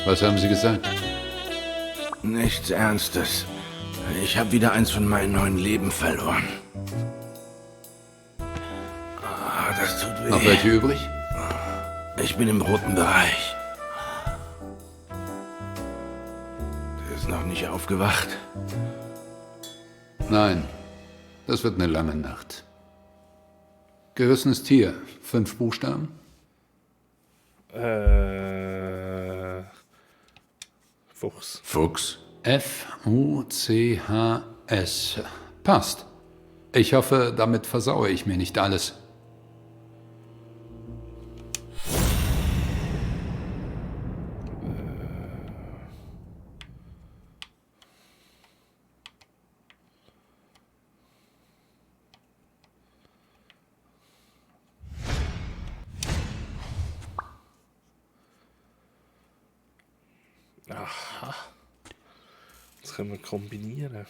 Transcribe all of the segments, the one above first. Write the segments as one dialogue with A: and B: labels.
A: Was haben Sie gesagt?
B: Nichts Ernstes. Ich habe wieder eins von meinen neuen Leben verloren. Das tut weh.
A: Noch welche übrig?
B: Ich bin im roten Bereich. Der ist noch nicht aufgewacht.
A: Nein, das wird eine lange Nacht. Gerissenes Tier, 5 Buchstaben?
C: Fuchs.
B: Fuchs?
A: F-U-C-H-S. Passt. Ich hoffe, damit versaue ich mir nicht alles.
C: Aha. Das können wir kombinieren.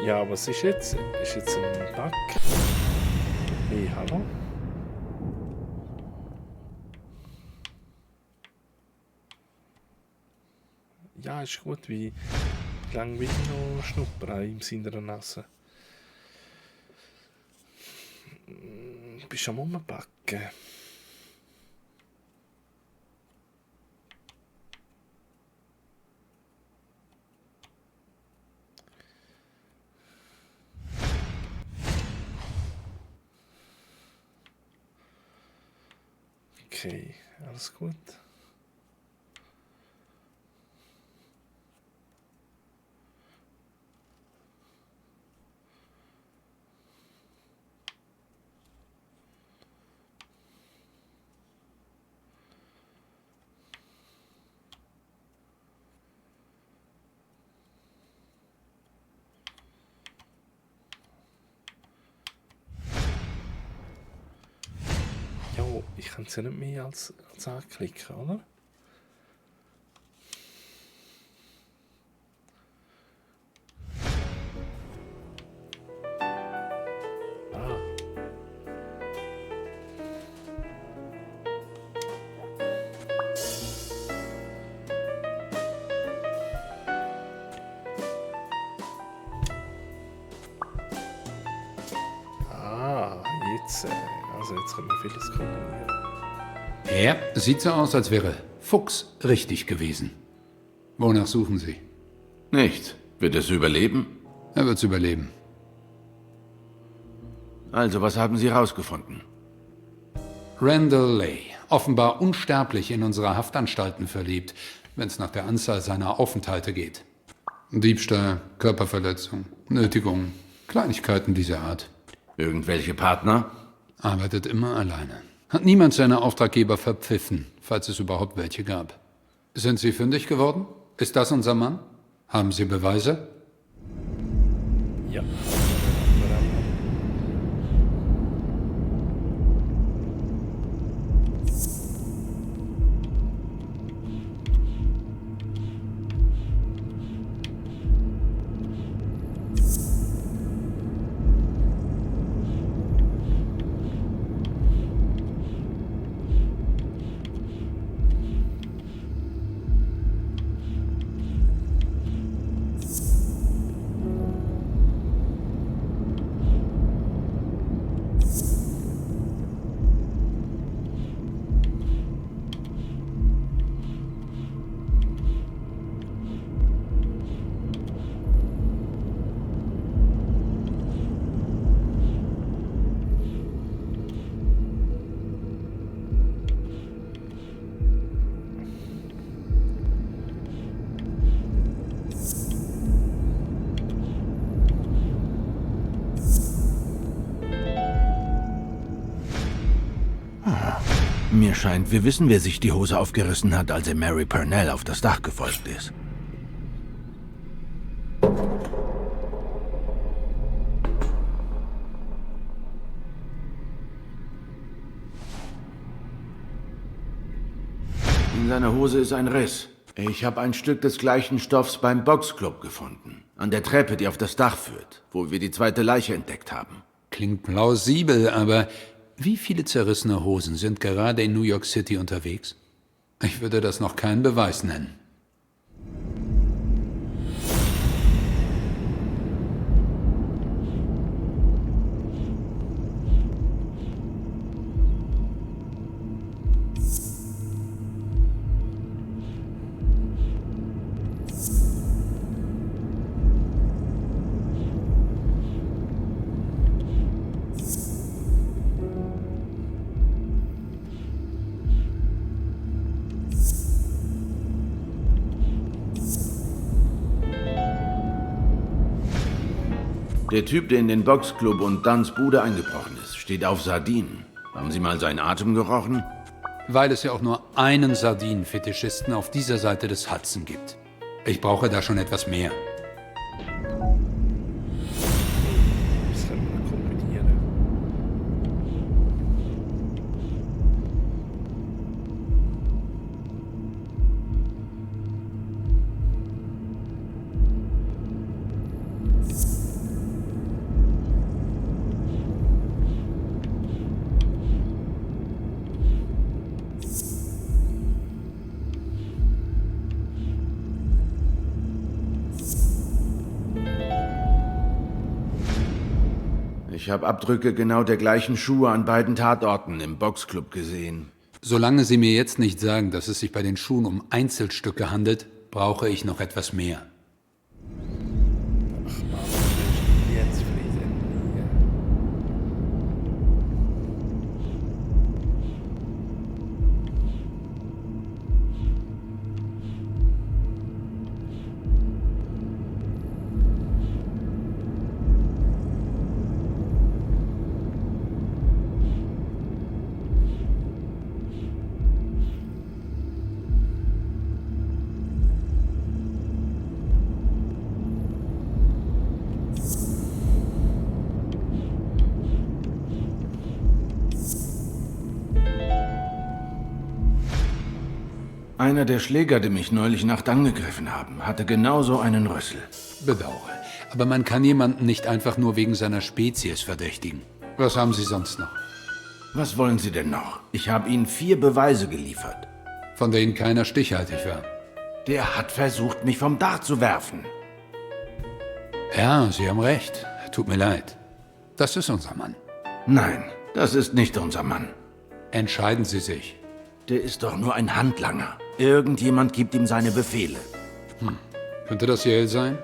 C: Ja, was ist jetzt? Ist jetzt ein Bug? Hey, hallo? Ja, ist gut, wie lang will ich noch schnuppern in seiner Nase? Bist du am Rumbacken? Okay, alles gut. Jo, ich kann es ja nicht mehr als anklicken, oder? Ah. Jetzt, also jetzt können wir vieles kombinieren.
A: Ja, sieht so aus, als wäre Fuchs richtig gewesen. Wonach suchen Sie?
B: Nicht. Wird es überleben?
A: Er wird's überleben.
B: Also, was haben Sie herausgefunden?
A: Randall Lay, offenbar unsterblich in unsere Haftanstalten verliebt, wenn es nach der Anzahl seiner Aufenthalte geht. Diebstahl, Körperverletzung, Nötigung, Kleinigkeiten dieser Art.
B: Irgendwelche Partner?
A: Arbeitet immer alleine. Hat niemand seine Auftraggeber verpfiffen, falls es überhaupt welche gab. Sind Sie fündig geworden? Ist das unser Mann? Haben Sie Beweise?
C: Ja.
B: Mir scheint, wir wissen, wer sich die Hose aufgerissen hat, als er Mary Purnell auf das Dach gefolgt ist. In seiner Hose ist ein Riss. Ich habe ein Stück des gleichen Stoffs beim Boxclub gefunden. An der Treppe, die auf das Dach führt, wo wir die zweite Leiche entdeckt haben.
A: Klingt plausibel, aber wie viele zerrissene Hosen sind gerade in New York City unterwegs? Ich würde das noch keinen Beweis nennen.
B: Der Typ, der in den Boxclub und Duns Bude eingebrochen ist, steht auf Sardinen. Haben Sie mal seinen Atem gerochen?
A: Weil es ja auch nur einen Sardinenfetischisten auf dieser Seite des Hudson gibt. Ich brauche da schon etwas mehr.
C: Das können wir kombinieren.
B: Ich habe Abdrücke genau der gleichen Schuhe an beiden Tatorten im Boxclub gesehen.
A: Solange Sie mir jetzt nicht sagen, dass es sich bei den Schuhen um Einzelstücke handelt, brauche ich noch etwas mehr.
C: Ach Mann, das ist jetzt Frieden.
B: Einer der Schläger, die mich neulich Nacht angegriffen haben, hatte genauso einen Rüssel.
A: Bedauere. Aber man kann jemanden nicht einfach nur wegen seiner Spezies verdächtigen. Was haben Sie sonst noch?
B: Was wollen Sie denn noch? Ich habe Ihnen 4 Beweise geliefert.
A: Von denen keiner stichhaltig war.
B: Der hat versucht, mich vom Dach zu werfen.
A: Ja, Sie haben recht. Tut mir leid. Das ist unser Mann.
B: Nein, das ist nicht unser Mann.
A: Entscheiden Sie sich.
B: Der ist doch nur ein Handlanger. Irgendjemand gibt ihm seine Befehle.
A: Könnte das Yale sein?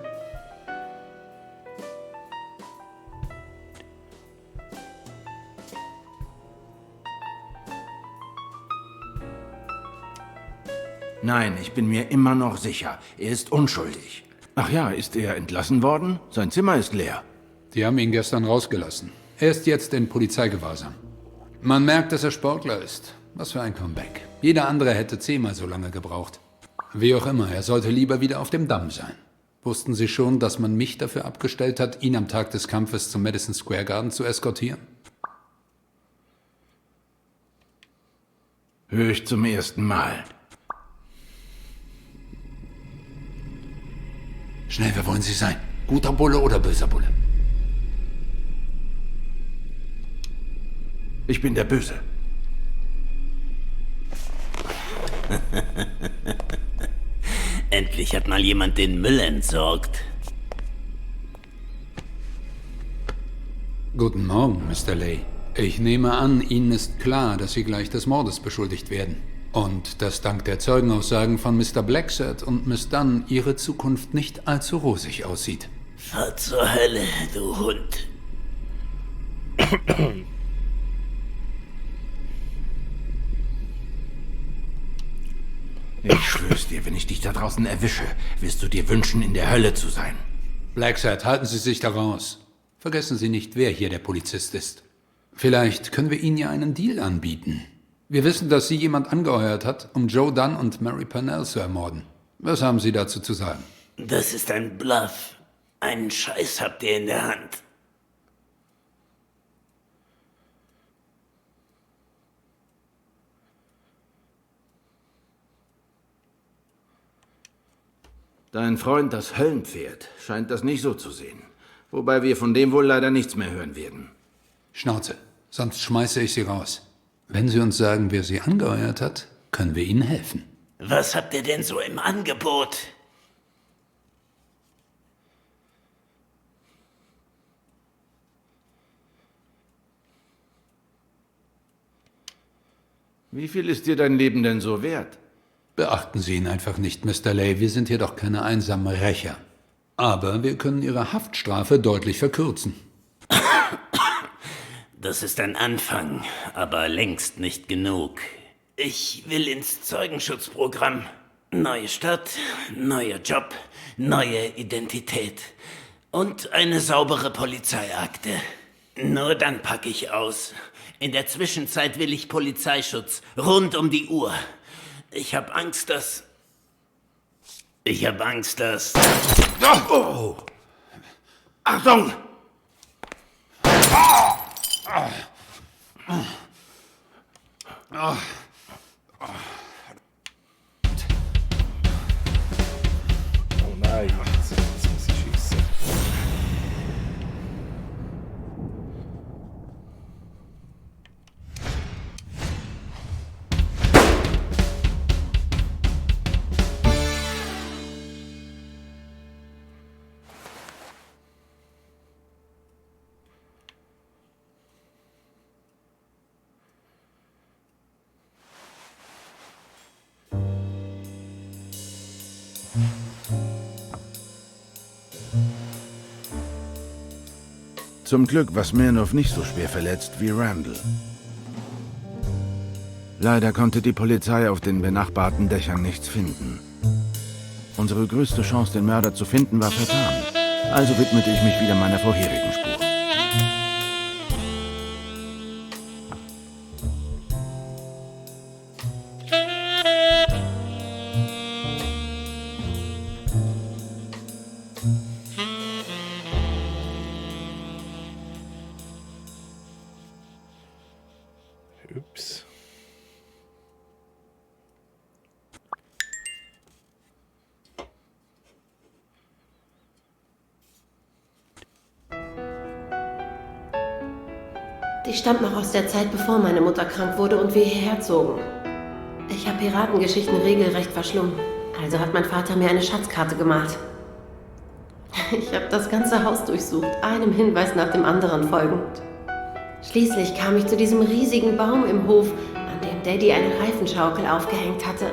B: Nein, ich bin mir immer noch sicher. Er ist unschuldig. Ach ja, ist er entlassen worden? Sein Zimmer ist leer.
A: Die haben ihn gestern rausgelassen. Er ist jetzt in Polizeigewahrsam. Man merkt, dass er Sportler ist. Was für ein Comeback. Jeder andere hätte 10-mal so lange gebraucht. Wie auch immer, er sollte lieber wieder auf dem Damm sein. Wussten Sie schon, dass man mich dafür abgestellt hat, ihn am Tag des Kampfes zum Madison Square Garden zu eskortieren?
B: Höre ich zum ersten Mal.
A: Schnell, wer wollen Sie sein? Guter Bulle oder böser Bulle?
B: Ich bin der Böse.
D: Endlich hat mal jemand den Müll entsorgt.
A: Guten Morgen, Mr. Lay. Ich nehme an, Ihnen ist klar, dass Sie gleich des Mordes beschuldigt werden. Und dass dank der Zeugenaussagen von Mr. Blacksad und Miss Dunn Ihre Zukunft nicht allzu rosig aussieht.
D: Fahr zur Hölle, du Hund.
B: Ich schwör's dir, wenn ich dich da draußen erwische, wirst du dir wünschen, in der Hölle zu sein.
A: Blacksad, halten Sie sich da raus. Vergessen Sie nicht, wer hier der Polizist ist. Vielleicht können wir Ihnen ja einen Deal anbieten. Wir wissen, dass sie jemand angeheuert hat, um Joe Dunn und Mary Purnell zu ermorden. Was haben Sie dazu zu sagen?
D: Das ist ein Bluff. Einen Scheiß habt ihr in der Hand.
B: Dein Freund, das Höllenpferd, scheint das nicht so zu sehen. Wobei wir von dem wohl leider nichts mehr hören werden.
A: Schnauze, sonst schmeiße ich Sie raus. Wenn Sie uns sagen, wer Sie angeheuert hat, können wir Ihnen helfen.
D: Was habt ihr denn so im Angebot?
B: Wie viel ist dir dein Leben denn so wert?
A: Beachten Sie ihn einfach nicht, Mr. Lay. Wir sind hier doch keine einsamen Rächer. Aber wir können Ihre Haftstrafe deutlich verkürzen.
D: Das ist ein Anfang, aber längst nicht genug. Ich will ins Zeugenschutzprogramm. Neue Stadt, neuer Job, neue Identität. Und eine saubere Polizeiakte. Nur dann packe ich aus. In der Zwischenzeit will ich Polizeischutz. Rund um die Uhr. Ich hab Angst, dass...
B: Oh! Achtung!
C: Oh nein, jetzt muss ich schiessen.
B: Zum Glück war Smirnoff nicht so schwer verletzt wie Randall. Leider konnte die Polizei auf den benachbarten Dächern nichts finden. Unsere größte Chance, den Mörder zu finden, war vertan. Also widmete ich mich wieder meiner vorherigen Spur.
C: Ups.
E: Die stammt noch aus der Zeit, bevor meine Mutter krank wurde und wir hierher zogen. Ich habe Piratengeschichten regelrecht verschlungen. Also hat mein Vater mir eine Schatzkarte gemacht. Ich habe das ganze Haus durchsucht, einem Hinweis nach dem anderen folgend. Schließlich kam ich zu diesem riesigen Baum im Hof, an dem Daddy eine Reifenschaukel aufgehängt hatte.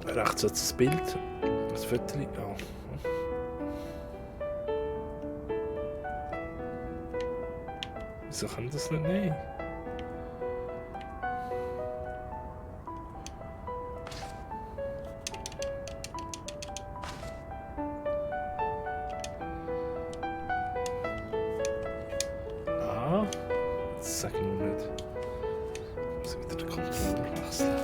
C: Rechts hat das Bild. Das Foto. Ja. Wieso kann das nicht nehmen? Ah, das sag ich noch nicht. Ich muss wieder den Controller wechseln.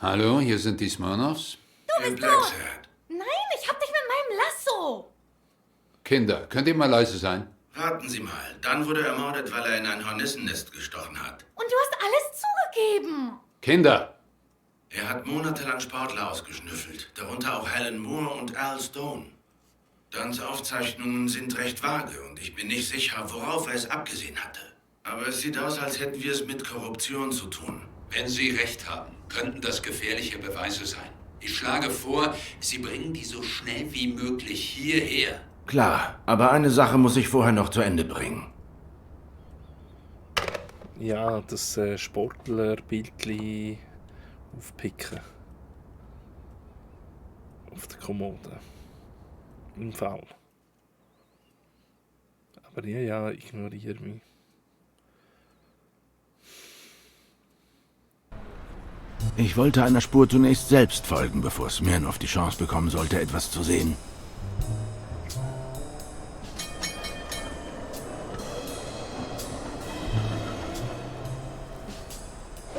A: Hallo, hier sind die Smirnoffs.
B: Du bist tot!
F: Nein, ich hab dich mit meinem Lasso.
A: Kinder, könnt ihr mal leise sein?
B: Warten Sie mal. Dann wurde er ermordet, weil er in ein Hornissennest gestochen hat.
F: Und du hast alles zugegeben.
A: Kinder!
B: Er hat monatelang Sportler ausgeschnüffelt, darunter auch Helen Moore und Al Stone. Dunns Aufzeichnungen sind recht vage und ich bin nicht sicher, worauf er es abgesehen hatte. Aber es sieht aus, als hätten wir es mit Korruption zu tun.
A: Wenn Sie recht haben, könnten das gefährliche Beweise sein. Ich schlage vor, Sie bringen die so schnell wie möglich hierher.
B: Klar, aber eine Sache muss ich vorher noch zu Ende bringen.
C: Ja, das Sportlerbildchen aufpicken. Auf der Kommode. Im Fall. Aber ja, ignoriere mich.
B: Ich wollte einer Spur zunächst selbst folgen, bevor Smirnoff die Chance bekommen sollte, etwas zu sehen.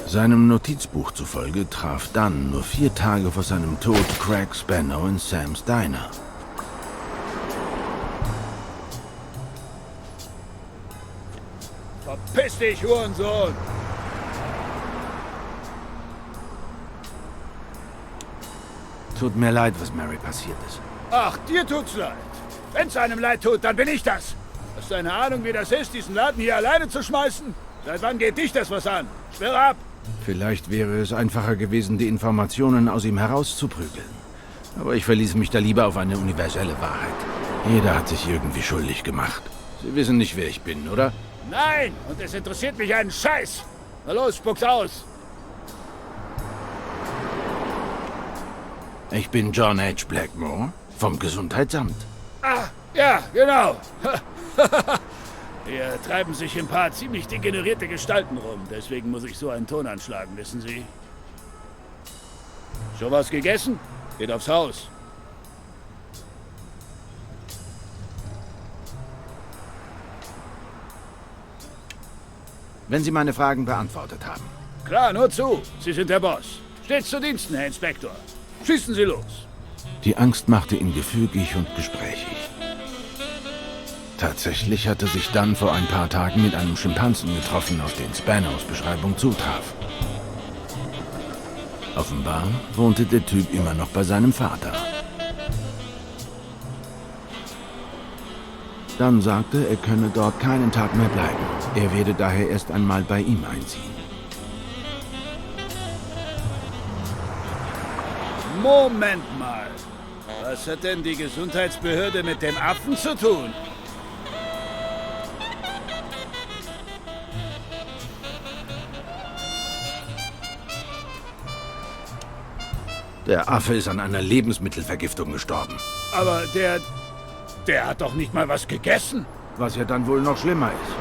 B: Seinem Notizbuch zufolge traf Dunn nur 4 Tage vor seinem Tod Craig Spano in Sam's Diner.
G: Verpiss dich, Hurensohn!
B: Tut mir leid, was Mary passiert ist.
G: Ach, dir tut's leid. Wenn's einem leid tut, dann bin ich das. Hast du eine Ahnung, wie das ist, diesen Laden hier alleine zu schmeißen? Seit wann geht dich das was an? Schwör ab!
B: Vielleicht wäre es einfacher gewesen, die Informationen aus ihm herauszuprügeln. Aber ich verließ mich da lieber auf eine universelle Wahrheit. Jeder hat sich irgendwie schuldig gemacht. Sie wissen nicht, wer ich bin, oder?
G: Nein! Und es interessiert mich einen Scheiß! Na los, spuck's aus!
B: Ich bin John H. Blackmore vom Gesundheitsamt.
G: Ah, ja, genau. Hier treiben sich ein paar ziemlich degenerierte Gestalten rum. Deswegen muss ich so einen Ton anschlagen, wissen Sie? Schon was gegessen? Geht aufs Haus.
B: Wenn Sie meine Fragen beantwortet haben.
G: Klar, nur zu. Sie sind der Boss. Stets zu Diensten, Herr Inspektor. Schießen Sie los.
B: Die Angst machte ihn gefügig und gesprächig. Tatsächlich hatte sich dann vor ein paar Tagen mit einem Schimpansen getroffen, auf den Spanos Beschreibung zutraf. Offenbar wohnte der Typ immer noch bei seinem Vater. Dann sagte, er könne dort keinen Tag mehr bleiben. Er werde daher erst einmal bei ihm einziehen.
G: Moment mal. Was hat denn die Gesundheitsbehörde mit dem Affen zu tun?
B: Der Affe ist an einer Lebensmittelvergiftung gestorben.
G: Aber der hat doch nicht mal was gegessen.
B: Was ja dann wohl noch schlimmer ist.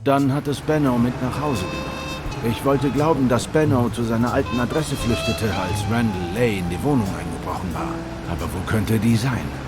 B: Dann hat es Benno mit nach Hause genommen. Ich wollte glauben, dass Benno zu seiner alten Adresse flüchtete, als Randall Lay in die Wohnung eingebrochen war. Aber wo könnte die sein?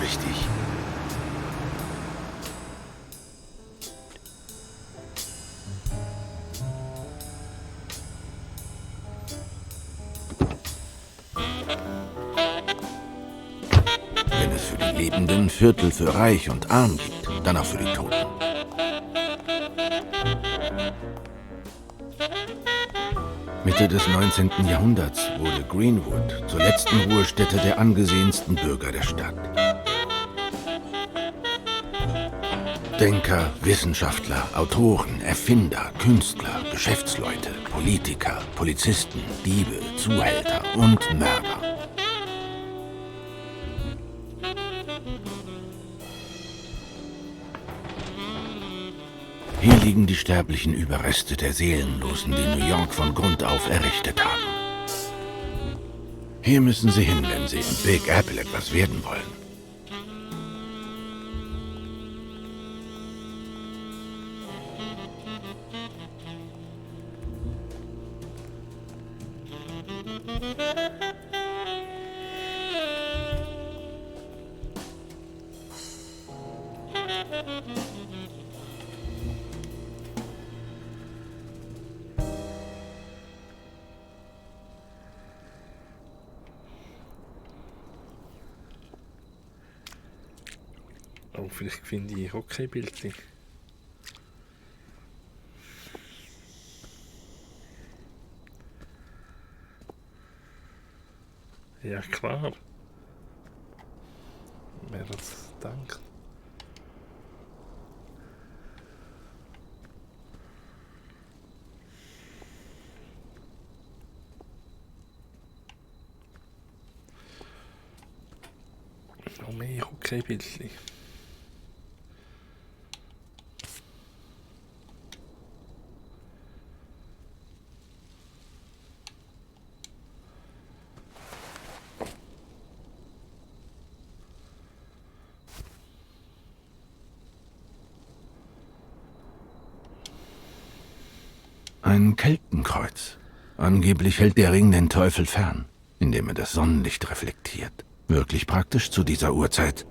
B: richtig. Wenn es für die Lebenden Viertel für reich und arm gibt, dann auch für die Toten. Mitte des 19. Jahrhunderts wurde Greenwood zur letzten Ruhestätte der angesehensten Bürger der Stadt. Denker, Wissenschaftler, Autoren, Erfinder, Künstler, Geschäftsleute, Politiker, Polizisten, Diebe, Zuhälter und Mörder. Hier liegen die sterblichen Überreste der Seelenlosen, die New York von Grund auf errichtet haben. Hier müssen sie hin, wenn sie in Big Apple etwas werden wollen.
C: Oh, vielleicht finde ich Hockey-Bildchen. Ja, klar. Wer das denkt. Noch mehr Hockey-Bildchen.
B: Ein Keltenkreuz. Angeblich hält der Ring den Teufel fern, indem er das Sonnenlicht reflektiert. Wirklich praktisch zu dieser Uhrzeit.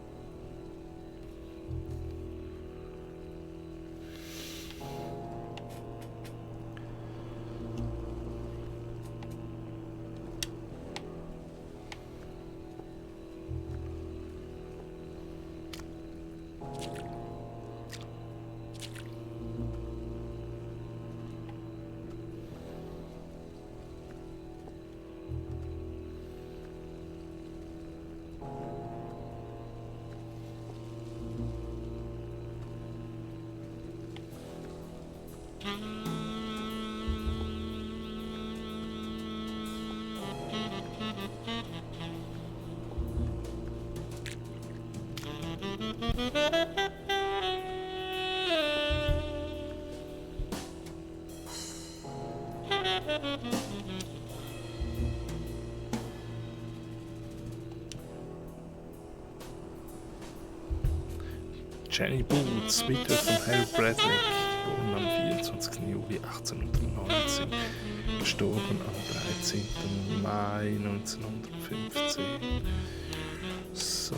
C: Jenny Boots, Witwe von Harry Bradwick, geboren am 24. Juli 1890, gestorben am 13. Mai 1915. So.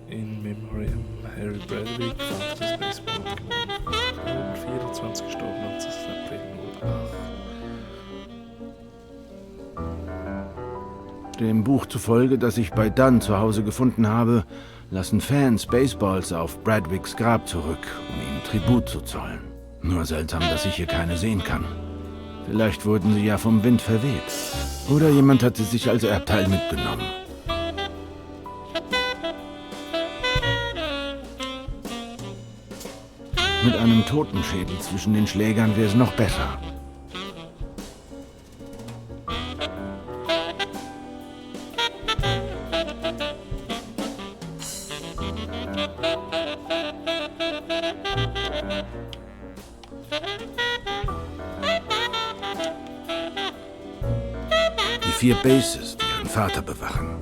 C: In Memoriam Harry Bradwick, Vater des Baseball, geboren 24, gestorben am 20. April 2008.
B: Dem Buch zufolge, das ich bei Dunn zu Hause gefunden habe, lassen Fans Baseballs auf Bradwicks Grab zurück, um ihm Tribut zu zollen. Nur seltsam, dass ich hier keine sehen kann. Vielleicht wurden sie ja vom Wind verweht. Oder jemand hat sie sich als Erbteil mitgenommen. Mit einem Totenschädel zwischen den Schlägern wäre es noch besser. Die 4 Bases, die ihren Vater bewachen.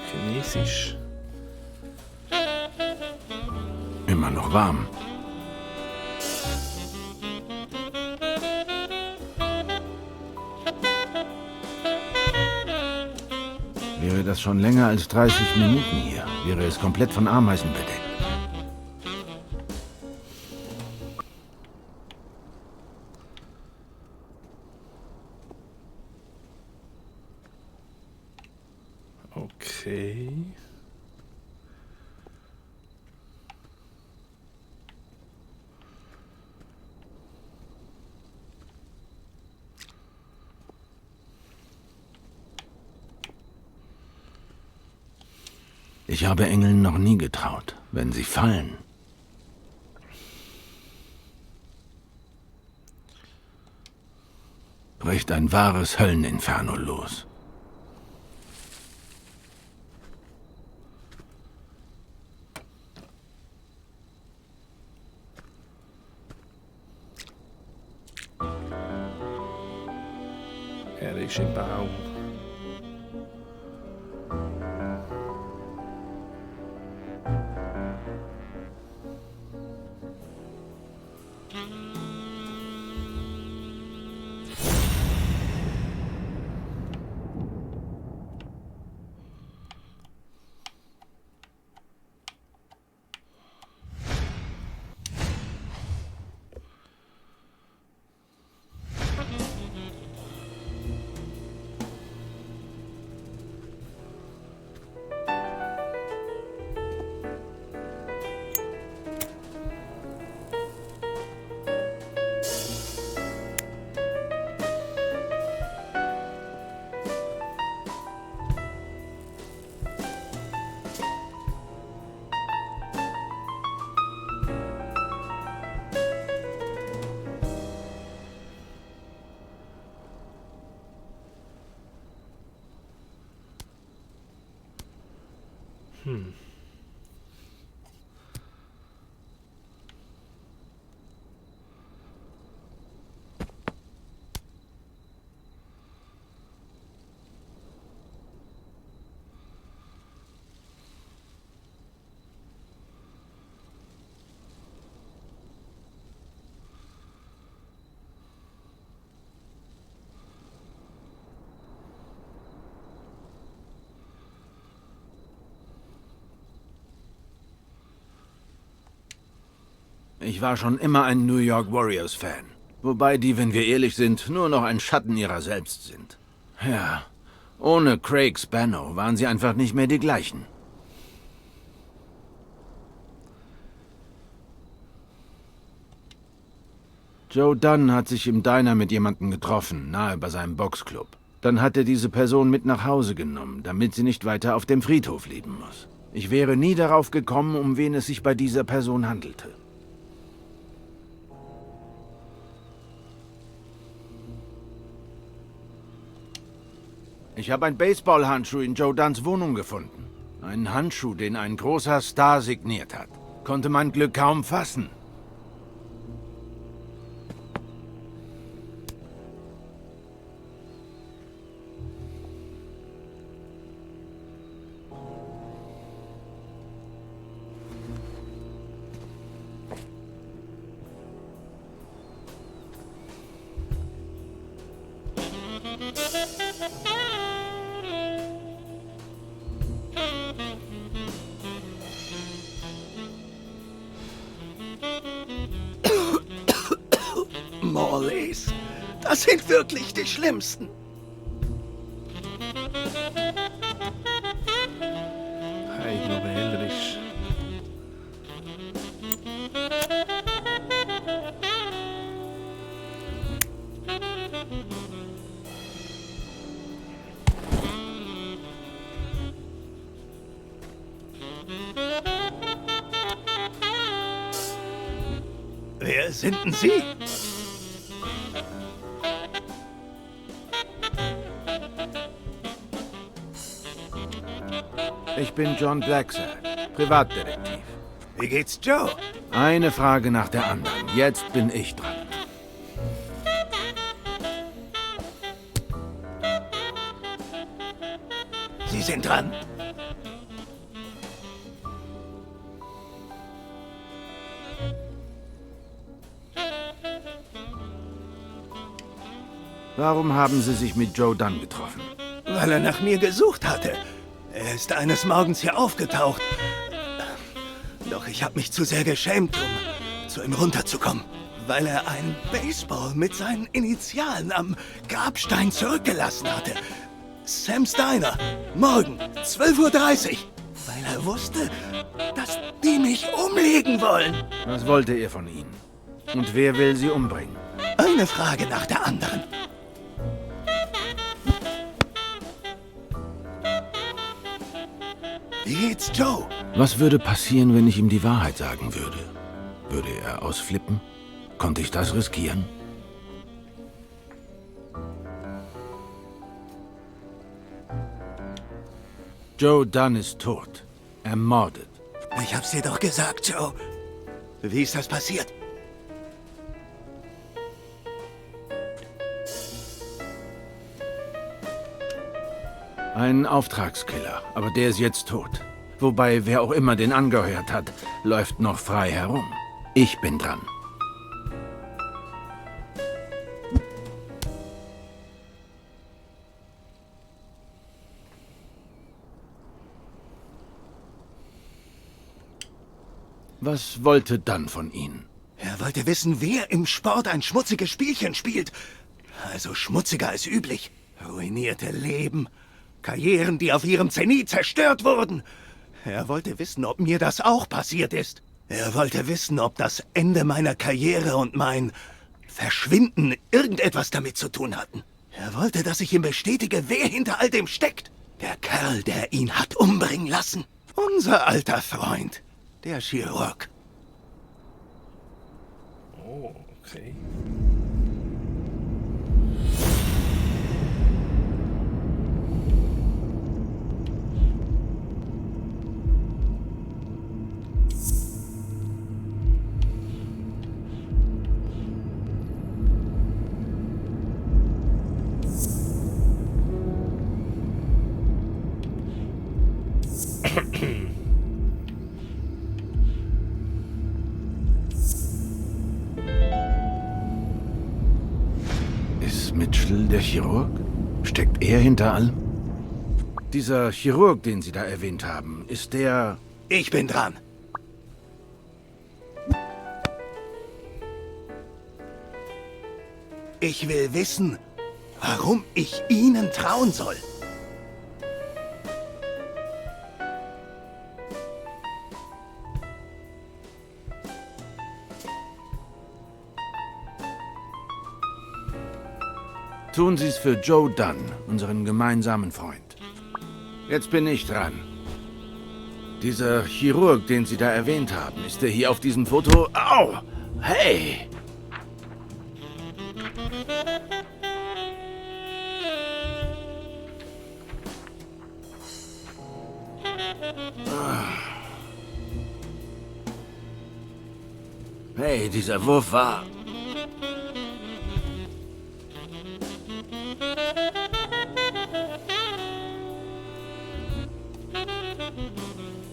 C: Chinesisch.
B: Immer noch warm. Wäre das schon länger als 30 Minuten hier, wäre es komplett von Ameisen bedeckt.
C: Okay.
B: Ich habe Engeln noch nie getraut, wenn sie fallen. Bricht ein wahres Hölleninferno los.
C: Er ist im Baum.
B: Ich war schon immer ein New York Warriors-Fan. Wobei die, wenn wir ehrlich sind, nur noch ein Schatten ihrer selbst sind. Ja, ohne Craig Spano waren sie einfach nicht mehr die gleichen. Joe Dunn hat sich im Diner mit jemandem getroffen, nahe bei seinem Boxclub. Dann hat er diese Person mit nach Hause genommen, damit sie nicht weiter auf dem Friedhof leben muss. Ich wäre nie darauf gekommen, um wen es sich bei dieser Person handelte. Ich habe einen Baseballhandschuh in Joe Dunns Wohnung gefunden. Einen Handschuh, den ein großer Star signiert hat. Konnte mein Glück kaum fassen.
H: Morleys. Das sind wirklich die Schlimmsten.
C: Hey, noch wählerisch.
H: Wer sind denn Sie?
B: Ich bin John Blacksad, Privatdetektiv.
H: Wie geht's Joe?
B: Eine Frage nach der anderen. Jetzt bin ich dran.
H: Sie sind dran.
B: Warum haben Sie sich mit Joe Dunn getroffen?
H: weil er nach mir gesucht hatte. Er ist eines Morgens hier aufgetaucht. Doch ich habe mich zu sehr geschämt, um zu ihm runterzukommen. Weil er einen Baseball mit seinen Initialen am Grabstein zurückgelassen hatte. Sam Steiner, morgen, 12:30 Uhr. Weil er wusste, dass die mich umlegen wollen.
B: Was wollte er von Ihnen? Und wer will Sie umbringen?
H: Eine Frage nach der anderen. Wie geht's Joe?
B: Was würde passieren, wenn ich ihm die Wahrheit sagen würde? Würde er ausflippen? Konnte ich das riskieren? Joe Dunn ist tot. Ermordet.
H: Ich hab's dir doch gesagt, Joe. Wie ist das passiert?
B: Ein Auftragskiller, aber der ist jetzt tot. Wobei, wer auch immer den angeheuert hat, läuft noch frei herum. Ich bin dran. Was wollte Dunn von Ihnen?
H: Er wollte wissen, wer im Sport ein schmutziges Spielchen spielt. Also schmutziger als üblich. Ruinierte Leben. Karrieren, die auf ihrem Zenit zerstört wurden. Er wollte wissen, ob mir das auch passiert ist. Er wollte wissen, ob das Ende meiner Karriere und mein Verschwinden irgendetwas damit zu tun hatten. Er wollte, dass ich ihm bestätige, wer hinter all dem steckt. Der Kerl, der ihn hat umbringen lassen. Unser alter Freund, der Chirurg.
C: Oh, okay.
B: Ist Mitchell der Chirurg? Steckt er hinter allem? Dieser Chirurg, den Sie da erwähnt haben, ist der...
H: Ich bin dran. Ich will wissen, warum ich Ihnen trauen soll.
B: Tun Sie es für Joe Dunn, unseren gemeinsamen Freund. Jetzt bin ich dran. Dieser Chirurg, den Sie da erwähnt haben, ist der hier auf diesem Foto... Au! Hey! Hey, dieser Wurf war...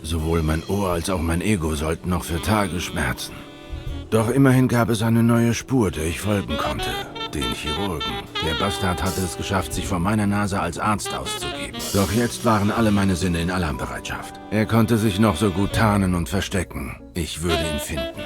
B: Sowohl mein Ohr als auch mein Ego sollten noch für Tage schmerzen. Doch immerhin gab es eine neue Spur, der ich folgen konnte. Den Chirurgen. Der Bastard hatte es geschafft, sich vor meiner Nase als Arzt auszugeben. Doch jetzt waren alle meine Sinne in Alarmbereitschaft. Er konnte sich noch so gut tarnen und verstecken. Ich würde ihn finden.